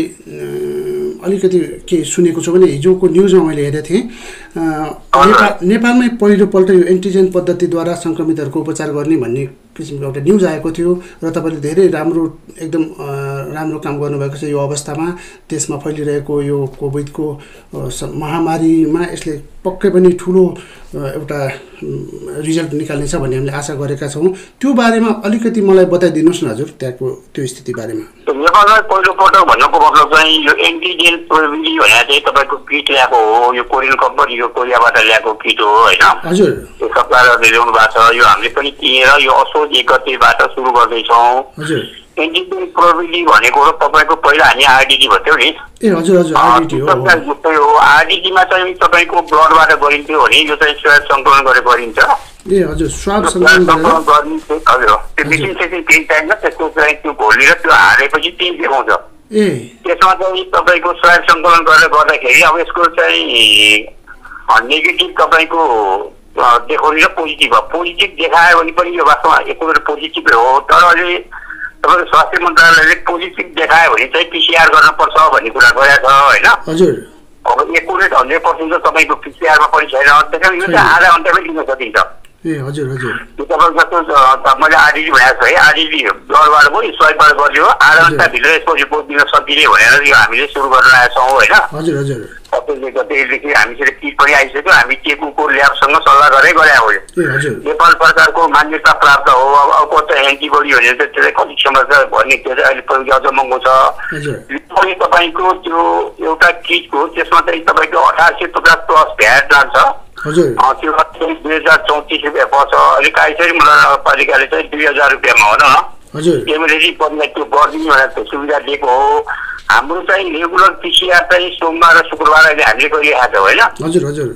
अलिकति के सुनेको छु भने हिजोको न्युजमा मैले हेरेको थिएँ, नेपालमै पहिलोपल्ट यो एन्टिजेन पद्धतिद्वारा सङ्क्रमितहरूको उपचार गर्ने भन्ने किसिमको एउटा न्युज आएको थियो र तपाईँले धेरै एकदम राम्रो काम गर्नुभएको छ। यो अवस्थामा देशमा फैलिरहेको यो कोभिडको महामारीमा यसले पक्कै पनि ठुलो एउटा रिजल्ट निकाल्नेछ भन्ने हामीले आशा गरेका छौँ। त्यो बारेमा अलिकति मलाई बताइदिनुहोस् न हजुर, त्यहाँको त्यो स्थिति बारेमा। नेपालमा पहिलोपल्ट भन्नुको मतलब चाहिँ यो एन्टिजेन प्रविधि भनेर चाहिँ तपाईँको किट ल्याएको हो। यो कोरियन कम्पनीको कोरियाबाट ल्याएको किट हो होइन हजुर। यो सप्लायरहरूले ल्याउनु भएको छ। यो हामीले पनि किनेर यो असोज 1 गतेबाट सुरु गर्दैछौँ। हजुर। एन्टिजेन प्रविधि भनेको तपाईँको पहिला हामी आरडिटी भन्थ्यौँ नि। ए हजुर हजुर, आरडिटी हो। आरडिटीमा चाहिँ तपाईँको ब्लडबाट गरिन्थ्यो भने यो चाहिँ स्वाब सङ्कलन गरेर गरिन्छ। ए हजुर, स्वाब सङ्कलन गरिन्छ। हजुर, त्यो मेसिन केही चाहिन्छ, त्यसको चाहिँ त्यो घोलेर त्यो हालेपछि टिम देखाउँछ। त्यसमा चाहिँ तपाईँको स्वाब सङ्कलन गरेर गर्दाखेरि अब यसको चाहिँ नेगेटिभ तपाईँको देखाउने र पोजिटिभ हो। पोजिटिभ देखायो भने पनि यो वास्तवमा एक पोजिटिभ हो, तर अहिले तपाईँको स्वास्थ्य मन्त्रालयले पोजिटिभ देखायो भने चाहिँ पिसिआर गर्नुपर्छ भन्ने कुरा गरेको छ होइन। हजुर। अब 100% त तपाईँको पिसिआरमा पनि छैन, त्यसैले यो चाहिँ आधा घन्टामै दिन सकिन्छ। ए हजुर हजुर। त्यो तपाईँको जस्तो मैले आरडिटी भनेको छु है, आरडिटी ब्लडबाट भयो स्वाबबाट गरियो, आधा घन्टाभित्र यसको रिपोर्ट दिन सकिने भनेर यो हामीले सुरु गरेर आएका छौँ होइन। हजुर हजुर। त्यसदेखि हामीसित किट पनि आइसक्यो, हामी टेकुको ल्याबसँग सल्लाह गरेर गरे हो। नेपाल सरकारको मान्यता प्राप्त हो। अब कता एन्टिबडी भने चाहिँ त्यसलाई कति क्षमता भन्ने त्यो चाहिँ अहिले प्रविधि अझ महँगो छ। अनि तपाईँको त्यो एउटा किटको त्यसमा चाहिँ तपाईँको 1850+ भ्याट लाग्छ। त्यो 2034 रुपियाँ पर्छ। अहिले कागेश्वरी नगरपालिकाले चाहिँ 2000 रुपियाँमा हो न एमएलएजी पनि त्यो गरिदिने भनेर सुविधा दिएको हो। हाम्रो चाहिँ रेगुलर पिसिआर चाहिँ सोमबार र शुक्रबार अहिले हामीले गरिरहेको छ होइन। हजुर हजुर।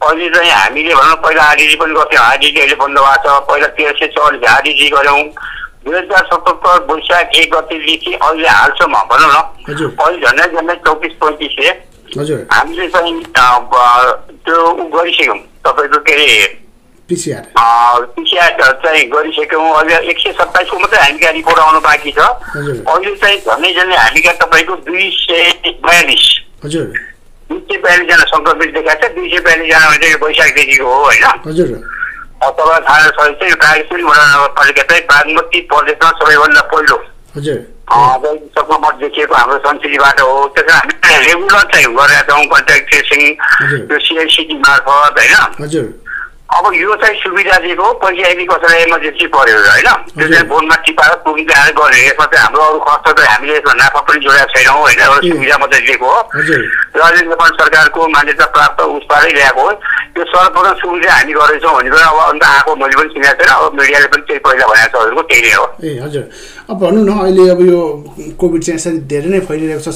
अहिले चाहिँ हामीले भनौँ पहिला आरडिटी पनि गर्थ्यौँ, आरडिटी अहिले बन्द भएको छ। पहिला 1340 आरडिटी गऱ्यौँ। 2077 वैशाख 1 गतेदेखि अहिले हालसम्म भनौँ न अहिले झन्डै 24-35 हामीले चाहिँ त्यो गरिसक्यौँ। तपाईँको के अरे पिसिआर चाहिँ गरिसक्यौँ। अहिले 127 को मात्रै हामीका रिपोर्ट आउनु बाँकी छ। अहिले चाहिँ झन्डै हामीका तपाईँको 242 हजुर 242 जना सङ्क्रमित देखाएको छ। 242 जना भने चाहिँ वैशाखदेखिको हो होइन। हजुर। तपाईँलाई थाहा छ चाहिँ यो कागेश्वरी नगरपालिका चाहिँ बागमती प्रदेशमा सबैभन्दा पहिलो हजुर सङ्क्रमण देखिएको हाम्रो सन्सिटीबाट हो। त्यसमा हामीले रेगुलर चाहिँ गरेका छौँ कन्ट्याक्ट ट्रेसिङ यो सिआइसिटी मार्फत होइन। हजुर। अब यो चाहिँ सुविधा दिएको पैसा यदि कसैलाई इमर्जेन्सी पर्यो होइन त्यो चाहिँ फोनमा टिपाएर पुगिँदै आएर गर्ने। यसमा चाहिँ हाम्रो अरू खर्च त हामीले यसमा नाफा पनि जोडेका छैनौँ होइन, एउटा सुविधा मात्रै दिएको हो र अहिले नेपाल सरकारको मान्यता प्राप्त उसबाटै ल्याएको हो। यो सर्वप्रथम सुविधा हामी गरेछौँ भन्ने कुरा अब अन्त आएको मैले पनि सुनेको छैन। अब मिडियाले पनि त्यही पहिला भनेको छ हजुरको त्यही नै हो। ए हजुर। अब भनौँ न अहिले अब यो कोभिड चाहिँ यसरी धेरै नै फैलिरहेको छ,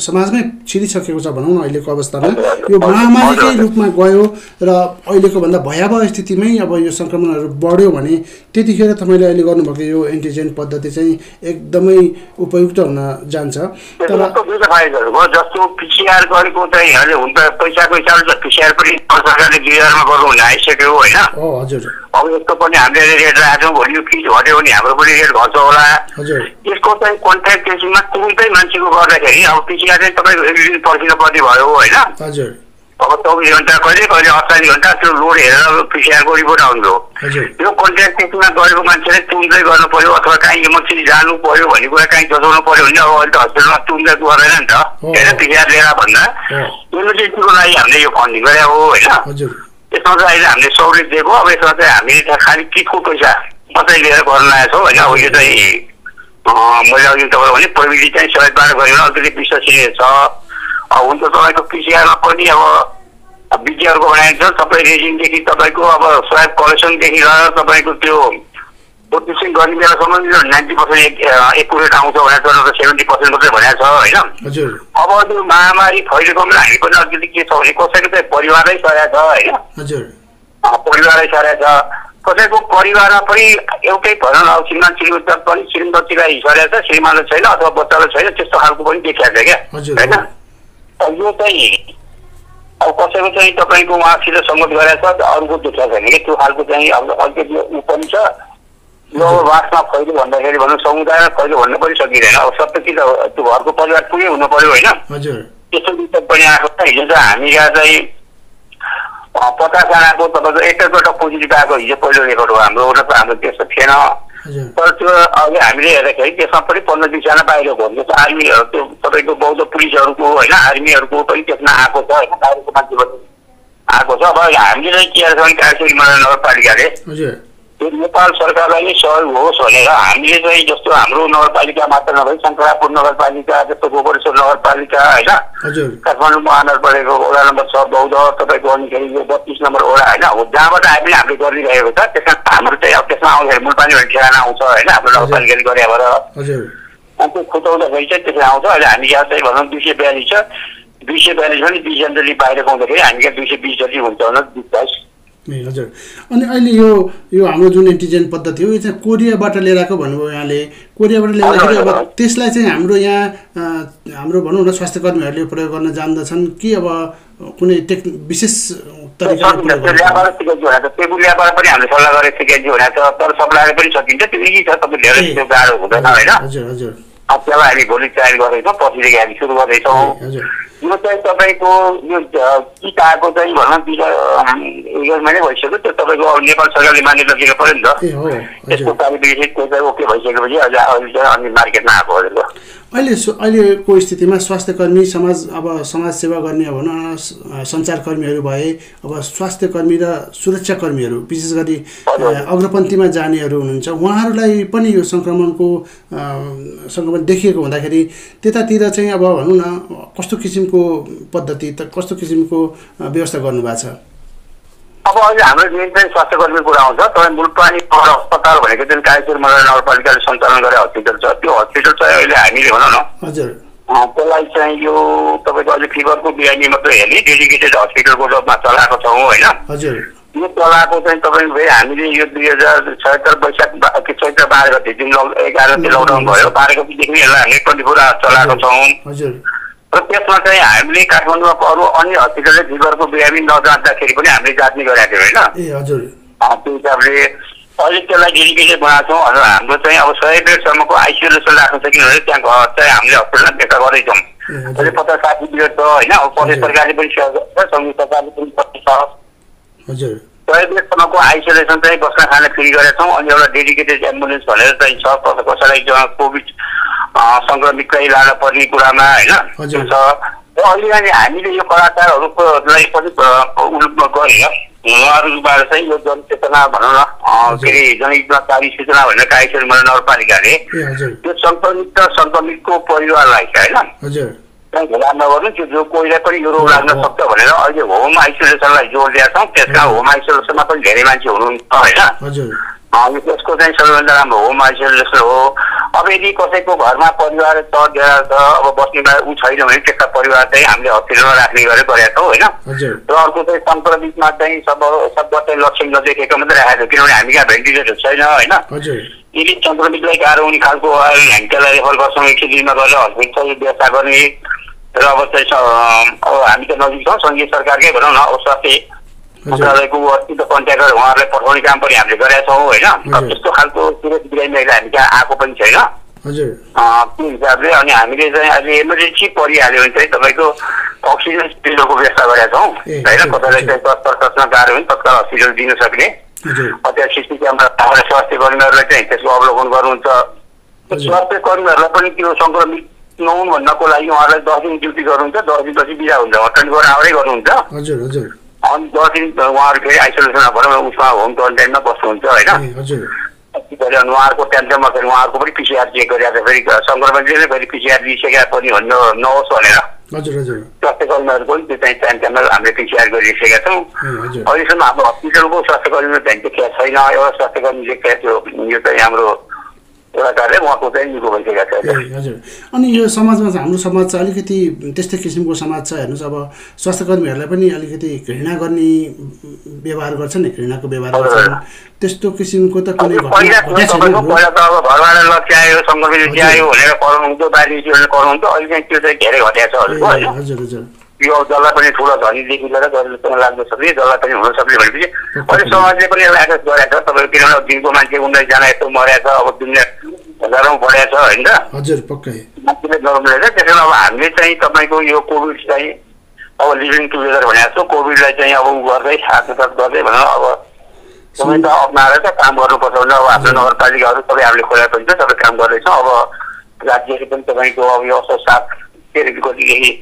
समाजमै छिरिसकेको छ भनौँ न अहिलेको अवस्थामा। यो महामारीकै रूपमा गयो र अहिलेको भन्दा भयावह स्थितिमै अब यो सङ्क्रमणहरू बढ्यो भने त्यतिखेर तपाईँले अहिले गर्नुभएको यो एन्टिजेन पद्धति चाहिँ एकदमै उपयुक्त हुन जान्छ। तर जस्तो पिसिआर गरेको चाहिँ अहिले हुन त पैसाको हिसाबले पिसिआर पनि सरकारले 2000 मा गर्नु हुन आइसक्यो होइन। हजुर। अब यसको पनि हामीले रेट राखेको छौँ। भोलि यो किट हट्यो भने हाम्रो पनि रेट घट्छ होला। हजुर। यसको चाहिँ कन्ट्याक्ट ट्रेसिङमा तुरुन्तै मान्छेको गर्दाखेरि अब पिसिआर चाहिँ तपाईँको एक दिन पर्खिनु पर्ने भयो होइन। हजुर। अब 24 घन्टा कहिले 48 घन्टा त्यो लोड हेरेर पिसिआरको रिपोर्ट आउँदो। यो कन्ट्याक्ट ट्रेसिङमा गरेको मान्छेले तुरुन्तै गर्नु पर्यो अथवा कहीँ इमर्जेन्सी जानु पर्यो भन्ने कुरा कहीँ जचाउनु पर्यो भने अब अहिले त हस्पिटलमा तुरुन्तै गरेन नि त होइन पिसिआर लिएर भन्दा इमर्जेन्सीको लागि हामीले यो फन्डिङ गरे हो होइन। यसमा चाहिँ अहिले हामीले सहुलियत दिएको। अब यसमा चाहिँ हामीले खालि किटको पैसा मात्रै लिएर गर्न लागेको छौँ होइन। अब यो चाहिँ मैले अघि तपाईँलाई भने प्रविधि चाहिँ सहयोगबाट गरेर अलिकति विश्वसनीय छ। हुन्छ तपाईँको पिसिआरमा पनि अब विज्ञहरूको बनाइन्छ सबै रेजिङदेखि तपाईँको अब स्वाब कलेक्सनदेखि लिएर तपाईँको त्यो प्रोसेसिङ गर्ने बेलासम्म 90% एकुरेट आउँछ भनेर त 70% मात्रै भनेको छ होइन। अब त्यो महामारी फैलेकोमा हामी पनि अलिकति के छ भने कसैको चाहिँ परिवारै सरेको छ होइन, परिवारै सरेको छ, कसैको परिवारमा पनि एउटै भनौँ न श्रीमान श्रीमती पनि श्रीमतीलाई सरेको छ, श्रीमानलाई छैन अथवा बच्चालाई छैन, त्यस्तो खालको पनि देखिएको छ क्या होइन। यो चाहिँ अब कसैको चाहिँ तपाईँको उहाँसित सङ्गत गरेको छ, अरूको देखिएको छैन कि त्यो खालको चाहिँ अब अलिकति ऊ पनि छ। यो वासमा फैलो भन्दाखेरि भनौँ समुदायमा फैलो भन्न पनि सकिँदैन। अब सबै कि त त्यो घरको परिवार पुगै हुनु पर्यो होइन, त्यस्तो दिक्कत पनि आएको छ। हिजो चाहिँ हामी यहाँ चाहिँ 50जनाको तपाईँको एकैपल्ट पोजिटिभ आएको हिजो पहिलो रेकर्ड हो हाम्रो, हाम्रो त्यस्तो थिएन। तर त्यो अहिले हामीले हेर्दाखेरि त्यसमा पनि 15-20 जना बाहिर घुम्दै छ। आर्मीहरू त्यो तपाईँको बौद्ध पुलिसहरूको होइन, आर्मीहरूको पनि त्यसमा आएको छ होइन, बाहिरको मान्छेहरू आएको छ। अब हामीले चाहिँ के छ भने कालचिनी नगरपालिकाले त्यो नेपाल सरकारलाई नै सहयोग होस् भनेर हामीले चाहिँ जस्तो हाम्रो नगरपालिका मात्र नभई शङ्करापुर नगरपालिका जस्तो गोकर्णेश्वर नगरपालिका होइन, काठमाडौँ महानगरपालिकाको वडा नम्बर 6 बौद्ध तपाईँको अनिखेरि यो 32 नम्बर वडा होइन, जहाँबाट हामीले हामीले गरिरहेको छ। त्यसमा हाम्रो चाहिँ अब त्यसमा आउँदाखेरि मुलपानी भन्ने ठेगाना आउँछ होइन, हाम्रो नगरपालिकाले गरेबाट अनि त्यो खुटाउँदाखेरि चाहिँ त्यसमा आउँछ। अहिले हामी यहाँ चाहिँ भनौँ 242 छ, 242 पनि 20 जनले बाहिर पाउँदाखेरि हामी यहाँ 220 जति हुन्छ भने 22। हजुर। अनि अहिले यो हाम्रो जुन एन्टिजेन पद्धति हो यो चाहिँ कोरियाबाट लिएर आएको भन्नुभयो यहाँले। कोरियाबाट ल्याउँदाखेरि अब त्यसलाई चाहिँ हाम्रो यहाँ हाम्रो भनौँ न स्वास्थ्यकर्मीहरूले प्रयोग गर्न जान्दछन् कि अब कुनै विशेष तरिकाले ल्याबाट पनि हामीले सल्लाह गरेर सिकाइदियो भने छ, तर सबलाई पनि सकिन्छ, त्यो इजी छ, तपाईँ धेरै त्यो गाह्रो हुँदैन होइन। हजुर हजुर। त्यसलाई हामी भोलि तयारी गर्दैछौँ, पछिदेखि हामी सुरु गर्दैछौँ। यो चाहिँ तपाईँको यो किट आएको चाहिँ भनौँ 1 महिना भइसक्यो। त्यो तपाईँको अब नेपाल सरकारले मान्यता दिनु पऱ्यो नि त, त्यसको कार्यविधि त्यो चाहिँ ओके भइसकेपछि अहिले चाहिँ अनि मार्केटमा आएको हो। अहिलेको स्थितिमा स्वास्थ्यकर्मी समाज सेवा गर्ने भनौँ सञ्चारकर्मीहरू भए, अब स्वास्थ्यकर्मी र सुरक्षाकर्मीहरू विशेष गरी अग्रपन्थीमा जानेहरू हुनुहुन्छ, उहाँहरूलाई पनि यो सङ्क्रमण देखिएको हुँदाखेरि त्यतातिर चाहिँ अब भनौँ न कस्तो किसिमको पद्धति कस्तो किसिमको व्यवस्था गर्नुभएको छ? अब अहिले हाम्रो मेन चाहिँ स्वास्थ्यकर्मी कुरा आउँछ। तपाईँ मुलपानी अस्पताल भनेको जुन कालीचुर नगरपालिकाले सञ्चालन गरेर हस्पिटल छ, त्यो हस्पिटल चाहिँ अहिले हामीले भनौँ न हजुर त्यसलाई चाहिँ यो तपाईँको अहिले फिभरको बिरामी मात्रै हेर्ने डेडिकेटेड हस्पिटलको रूपमा चलाएको छौँ होइन। हजुर। यो चलाएको चाहिँ तपाईँको हामीले यो 2076 वैशाख चैत्र 12 गते जुन 11 गते लकडाउन भयो, 12 गतेदेखि यसलाई हामीले 24 आवर चलाएको छौँ। हजुर। र त्यसमा चाहिँ हामीले काठमाडौँमा अरू अन्य हस्पिटलले फिभरको बिरामी नजाँदाखेरि पनि हामीले जाँच्ने गरेका थियौँ होइन। हजुर। त्यो हिसाबले अहिले त्यसलाई डेडिकेटेड बनाएको छौँ। हाम्रो चाहिँ अब 100 बेडसम्मको आइसोलेसन राख्न सकिन्छ भने त्यहाँ घर चाहिँ हामीले हस्पिटलमा देखा गर्दैछौँ। अहिले 50-60 बेड छ होइन, प्रदेश सरकारले पनि संघीय सरकारले पनि छ। हजुर। 100 बेडसम्मको आइसोलेसन चाहिँ बस्न खान फ्री गरेका छौँ। अनि एउटा डेडिकेटेड एम्बुलेन्स भनेर चाहिँ छ, कसैलाई कोभिड सङ्क्रमितलाई लान पर्ने कुरामा होइन छ। र अहिले हामीले यो कलाकारहरूलाई पनि गरेर उहाँहरूबाट चाहिँ यो जनचेतना भनौँ न के अरे जनहितकारी सूचना भनेर कालीचुर नगरपालिकाले त्यो सङ्क्रमितको परिवारलाई होइन चाहिँ भेला नगर्नु, त्यो जो कोहीलाई पनि यो रोग लाग्न सक्छ भनेर अहिले होम आइसोलेसनलाई जोड दिएका छौँ। त्यसमा होम आइसोलेसनमा पनि धेरै मान्छे हुनुहुन्छ होइन। त्यसको चाहिँ सबैभन्दा राम्रो होम आइसोलेसन हो। अब यदि कसैको घरमा परिवार छ अब बस्ने ऊ छैन भने त्यस्ता परिवार चाहिँ हामीले हस्पिटलमा राख्ने गरेर गरेका छौँ होइन। र अर्को चाहिँ सङ्क्रमितमा चाहिँ सबैलाई लक्षण नदेखेको मात्रै राखेको छ, किनभने हामी कहाँ भेन्टिलेटर छैन होइन। यदि सङ्क्रमितलाई गाह्रो हुने खालको हामी त्यसलाई रेफर गर्छौँ, 100 दिनमा गरेर हस्पिटल व्यवस्था गर्ने। र अब चाहिँ अब हामी त नजिक छौँ, सङ्घीय सरकारकै भनौँ न अब स्वास्थ्य मन्त्रालयको अतिरिक्त कन्ट्याक्टर उहाँहरूलाई पठाउने काम पनि हामीले गरेका छौँ होइन। अब त्यस्तो खालको तुरन्त बिरामी अहिले हामी कहाँ आएको पनि छैन त्यो हिसाबले। अनि हामीले चाहिँ अहिले इमर्जेन्सी परिहाल्यो भने चाहिँ तपाईँको अक्सिजन सिलिन्डरको व्यवस्था गरेका छौँ होइन। कसैलाई चाहिँ तत्काल गाह्रो भने तत्काल अक्सिजन दिन सक्ने त्यहाँ सिसी क्यामेरा स्वास्थ्य कर्मीहरूलाई चाहिँ त्यसको अवलोकन गर्नुहुन्छ। स्वास्थ्य कर्मीहरूलाई पनि त्यो सङ्क्रमित नहुन् भन्नको लागि उहाँहरूलाई 10 दिन ड्युटी गर्नुहुन्छ, 10 दिनपछि बिदा हुन्छ, 24 आवरै गर्नुहुन्छ। अनि 10 दिन उहाँहरू फेरि आइसोलेसनमा भनौँ उसमा होम क्वारेन्टाइनमा बस्नुहुन्छ होइन। अनि उहाँहरूको टेन्सनमा फेरि उहाँहरूको पनि पिसिआर चेक गरेर फेरि सङ्क्रमितले नै फेरि पिसिआर दिइसकेका पनि भन्नु नहोस् भनेर हजुर हजुर स्वास्थ्य कर्मीहरूको पनि त्यो चाहिँ टाइममा हामीले PCR गरिसकेका छौँ। अहिलेसम्म हाम्रो हस्पिटलको स्वास्थ्य कर्मीको चाहिँ देखिया छैन। एउटा स्वास्थ्य कर्मी देखिया थियो, यो चाहिँ हाम्रो एउटा कार्य उहाँको चाहिँ निको भइसकेका छ। हजुर अनि यो समाजमा हाम्रो समाज चाहिँ अलिकति त्यस्तै किसिमको समाज छ। हेर्नुहोस् अब स्वास्थ्य कर्मीहरूलाई पनि अलिकति घृणा गर्ने व्यवहार गर्छन् नि, घृणाको व्यवहार गर्छन्। त्यस्तो किसिमको त कुनै पहिला त अब घरबाट लट्यायो, सङ्गठनले ल्यायो भनेर कराउनुहुन्थ्यो, बाहिर कराउनुहुन्थ्यो। अहिले चाहिँ त्यो चाहिँ धेरै घटेको छ। हजुर हजुर यो जसलाई पनि ठुलो धनीदेखि लिएर गरिबसँग लाग्न सक्ने, जसलाई पनि हुन सक्ने भनेपछि अहिले समाजले पनि यसलाई एक्सेस गरेको छ। तपाईँको किनभने दिनको मान्छे 19जना यस्तो मरेको छ, अब दुनियाँ हजारौँ बढेको छ होइन। हजुर पक्कै मान्छेले नर्मलाइज। त्यसैले अब हामीले चाहिँ तपाईँको यो कोभिड चाहिँ अब लिभिङ टुगेदर भनेको छ। कोभिडलाई चाहिँ अब उ गर्दै हातसात गर्दै भनेर अब समय त अप्नाएर त काम गर्नुपर्छ भने अब हाम्रो नगरपालिकाहरू सबै हामीले खोलेर पनि सबै काम गर्दैछौँ। अब राज्यले पनि तपाईँको अब यो 7 गतिदेखि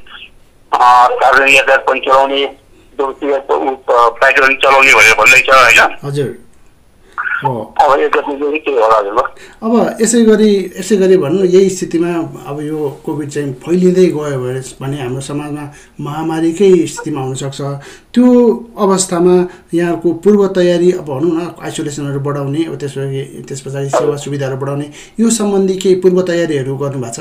सार्वजनिक यातायात पनि चलाउने, पेट्रोल चलाउने भनेर भन्दैछ होइन। हजुर अब यो गतिविधि के होला हजुर? अब यसै गरी भनौँ यही स्थितिमा अब यो कोभिड चाहिँ फैलिँदै गयो भने हाम्रो समाजमा महामारीकै स्थितिमा हुनसक्छ। त्यो अवस्थामा यहाँको पूर्व तयारी अब भनौँ न आइसोलेसनहरू बढाउने, त्यस पछाडि सेवा सुविधाहरू बढाउने, यो सम्बन्धी केही पूर्व तयारीहरू गर्नुभएको छ?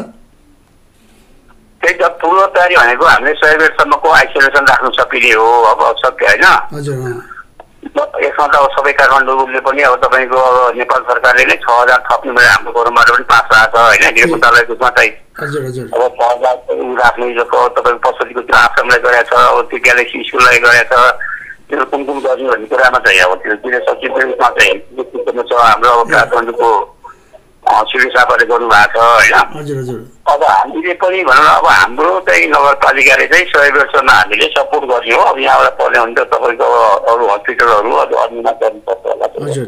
त्यही त पूर्व तयारी भनेको हामीले 100 बेडसम्मको आइसोलेसन राख्नु सकिने हो। अब सक्यो होइन। हजुर यसमा त अब सबै काठमाडौँले पनि अब तपाईँको अब नेपाल सरकारले नै 6000 थप्ने भने हाम्रो गौरवबाट पनि पास भएको छ होइन। गृह मन्त्रालयको मात्रै हजुर हजुर अब 6000 राख्ने तपाईँको पशुपतिको त्यो आश्रमलाई गरेको छ, अब त्यो ग्यालेक्सी स्कुललाई गरेको छ। त्यो कुन गर्ने भन्ने कुरामा चाहिँ अब त्यो गृह सचिवमा चाहिँ छ हाम्रो अब काठमाडौँको सिडी सापाले गर्नुभएको छ होइन। हजुर हजुर अब हामीले पनि भनौँ अब हाम्रो चाहिँ नगरपालिकाले चाहिँ 100 बेडसम्म हामीले सपोर्ट गर्ने हो। अब यहाँबाट पर्ने भने त तपाईँको अरू हस्पिटलहरू अन्यमा गर्नुपर्छ होला। हजुर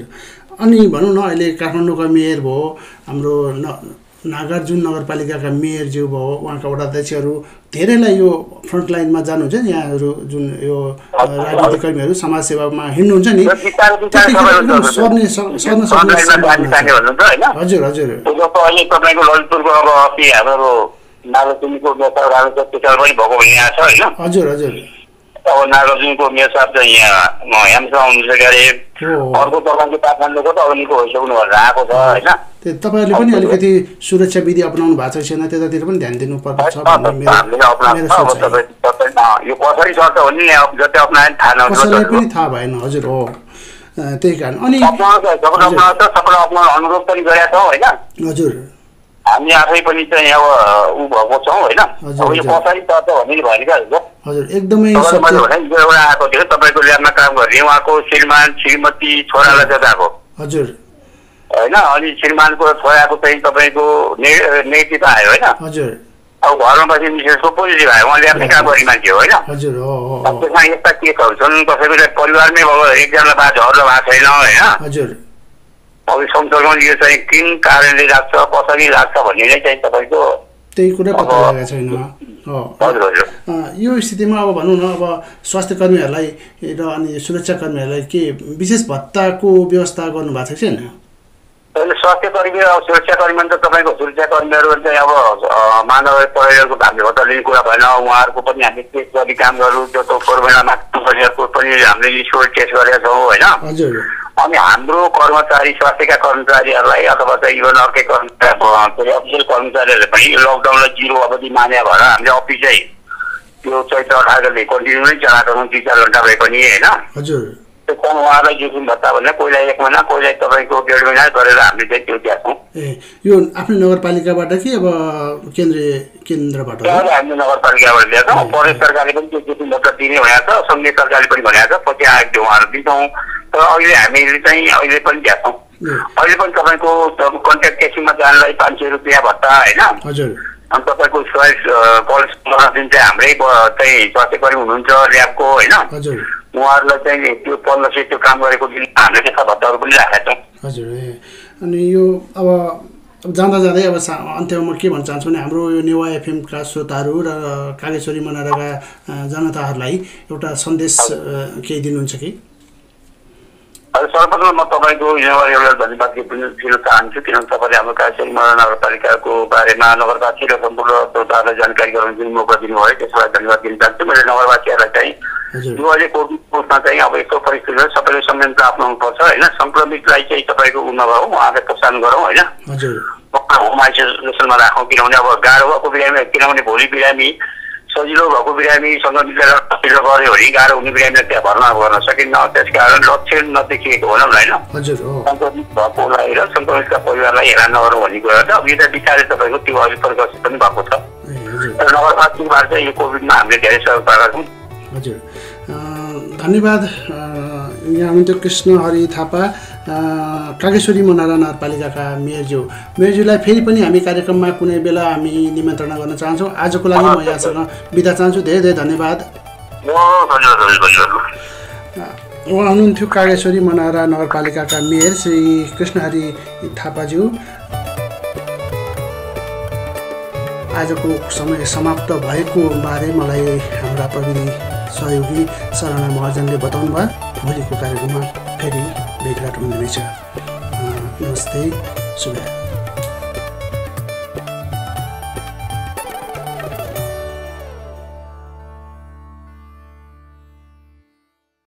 अनि भनौँ न अहिले काठमाडौँका मेयर भयो, हाम्रो नागार्जुन नगरपालिकाका मेयरज्यू भयो, उहाँका वडा अध्यक्षहरू धेरैलाई यो फ्रन्टलाइनमा जानुहुन्छ नि, यहाँहरू जुन यो राजनीतिक कर्मीहरू समाजसेवामा हिँड्नुहुन्छ नि, हजुर हजुर अहिले तपाईँको ललितपुरको अब अस्ति हाम्रो नागार्जुनको नेता राजनीतिक पनि भएको यहाँ छ होइन। हजुर हजुर अब नागार्जुनको मेयर साहब चाहिँ यहाँ ह्याम्समा हुनुहुन्छ के अरे। अर्को तपाईँको काठमाडौँको त अब निको भइसक्नु भनेर आएको छ होइन। तपाईँहरूले पनि अलिकति सुरक्षा विधि अपनाउनु भएको छ छैन, त्यतातिर पनि ध्यान दिनुपर्छ भन्ने मेरो सोच छ। यो कसरी चल्छ भन्ने जति अप्नायो थाहा नहुन्छ, कसैलाई पनि थाहा भएन। हजुर हो, त्यही कारण अनि सबैलाई अप्नाउन अनुरोध पनि गरेका छौँ होइन। हजुर हामी आफै पनि चाहिँ अब ऊ भएको छौँ होइन। अब यो कसरी चल्छ भन्ने भनेको हजुर एकदमै एउटा आएको थियो तपाईँको ल्याबमा काम गर्ने, उहाँको श्रीमान श्रीमती छोरालाई चाहिँ आएको हजुर होइन। अनि श्रीमानको छोराको चाहिँ तपाईँको नेगेटिभ आयो होइन। हजुर अब घरमा बसी मिसेसको पोजिटिभ आयो, उहाँले आफ्नै काम गर्ने मान्छे हो होइन। हजुर त्यसमा यस्ता केसहरू छन्, कसैको चाहिँ परिवारमै अब एकजनालाई भएको झर्लो भएको छैन होइन। हजुर अब संसर्गमा यो चाहिँ किन कारणले लाग्छ, कसरी लाग्छ भन्ने नै चाहिँ तपाईँको त्यही कुरा पत्ता लागेको छैन। हजुर हजुर यो स्थितिमा अब भनौँ न अब स्वास्थ्य कर्मीहरूलाई र अनि सुरक्षा कर्मीहरूलाई के विशेष भत्ताको व्यवस्था गर्नुभएको छ छैन? अहिले स्वास्थ्य कर्मी र सुरक्षा कर्मी त तपाईँको सुरक्षा कर्मीहरू चाहिँ अब मानव पर्यटकको हामीले भत्ता लिने कुरा भएन। उहाँहरूको पनि हामीले टेस्ट गर्ने काम गरौँ, त्यो कोरोनामा कर्मीहरूको पनि हामीले स्कोर टेस्ट गरेका छौँ होइन। हजुर अनि हाम्रो कर्मचारी स्वास्थ्यका कर्मचारीहरूलाई अथवा चाहिँ इभन अर्कै कर्मचारी अफिसियल कर्मचारीहरूले पनि लकडाउनलाई 0 अवधि माने भएर हामीले अफिस चाहिँ त्यो चैत्र 18 गते कन्टिन्यू नै चलाएको छौँ 3-4 घन्टा भए पनि होइन। हजुर त्यो उहाँलाई जोखिम भत्ता भने कोहीलाई 1 महिना कोहीलाई तपाईँको 1.5 महिना गरेर हामीले चाहिँ त्यो दिएको छौँ। यो आफ्नै नगरपालिकाबाट कि अब केन्द्रबाट? हामीले नगरपालिकाबाट दिएको छौँ। प्रदेश सरकारले पनि त्यो जोखिम भत्ता दिने भनेको छ, सङ्घीय सरकारले पनि भनेको छ, पछि आएको थियो उहाँहरू दिन्छौँ। तर अहिले हामीले चाहिँ अहिले पनि दिएको छौँ। अहिले पनि तपाईँको कन्ट्याक्ट ट्रेसिङमा जानलाई 500 रुपियाँ भत्ता होइन। हजुर अनि तपाईँको चोइस कलेज जुन चाहिँ हाम्रै चाहिँ स्वास्थ्य कर्मी हुनुहुन्छ ल्याबको होइन, हजुर उहाँहरूलाई चाहिँ त्यो 1500 त्यो काम गरेको दिन हामीले त्यस्ता भत्ताहरू पनि राखेका छौँ। हजुर अनि यो अब जाँदा जाँदै अब अन्त्यमा के भन्न चाहन्छु भने हाम्रो यो नेवा एफएमका श्रोताहरू र कागेश्वरी मनाराका जनताहरूलाई एउटा सन्देश केही दिनुहुन्छ कि? सर्वप्रथम म तपाईँको यहाँबाट एउटा धन्यवाद दिन चाहन्छु किनभने तपाईँले हाम्रो कास्याङ नगरपालिकाको बारेमा नगरवासी र सम्पूर्ण श्रोताहरूलाई जानकारी गराउन जुन मौका दिनुभयो त्यसलाई धन्यवाद दिन चाहन्छु। मैले नगरवासीहरूलाई चाहिँ यो अहिले कोभिडमा चाहिँ अब यस्तो परिस्थितिमा सबैले संयन्त्र अप्नाउनुपर्छ होइन। सङ्क्रमितलाई चाहिँ तपाईँको उ नभए उहाँलाई प्रोत्साहन गरौँ होइन, होम आइसोलेसनमा राखौँ। किनभने अब गाह्रो भएको बिरामी, किनभने भोलि बिरामी सजिलो भएको बिरामी सङ्क्रमितलाई हस्पिटल गऱ्यो भने गाह्रो हुने बिरामीलाई त्यहाँ भर्ना गर्न सकिन्न। त्यसकारण लक्षण नदेखिएको भनौँ न होइन, सङ्क्रमित भएकोलाई र सङ्क्रमितका परिवारलाई हेरान नगरौँ भन्ने कुरा छ। अब यो त बिस्तारै तपाईँको त्यो अघि प्रकाशित पनि भएको छ र नगरपालिकाबाट चाहिँ यो कोभिडमा हामीले धेरै सहयोग पाएका छौँ। हजुर धन्यवाद। यहाँ हुनुहुन्थ्यो कृष्णहरि थापा, कागेश्वरी मनहरा नगरपालिकाका मेयरज्यूलाई फेरि पनि हामी कार्यक्रममा कुनै बेला हामी निमन्त्रणा गर्न चाहन्छौँ। आजको लागि म यहाँसँग बिदा चाहन्छु। धेरै धेरै धन्यवाद। उहाँ हुनुहुन्थ्यो कागेश्वरी मनहरा नगरपालिकाका मेयर श्री कृष्णहरि थापाज्यू। आजको समय समाप्त भएको बारे मलाई हाम्रा प्रविधि सहयोगी शरणा महर्जनले बताउनु भयो। भोलिको कार्यक्रममा फेरि भेटघाट हुँदैछ। नमस्ते, शुभ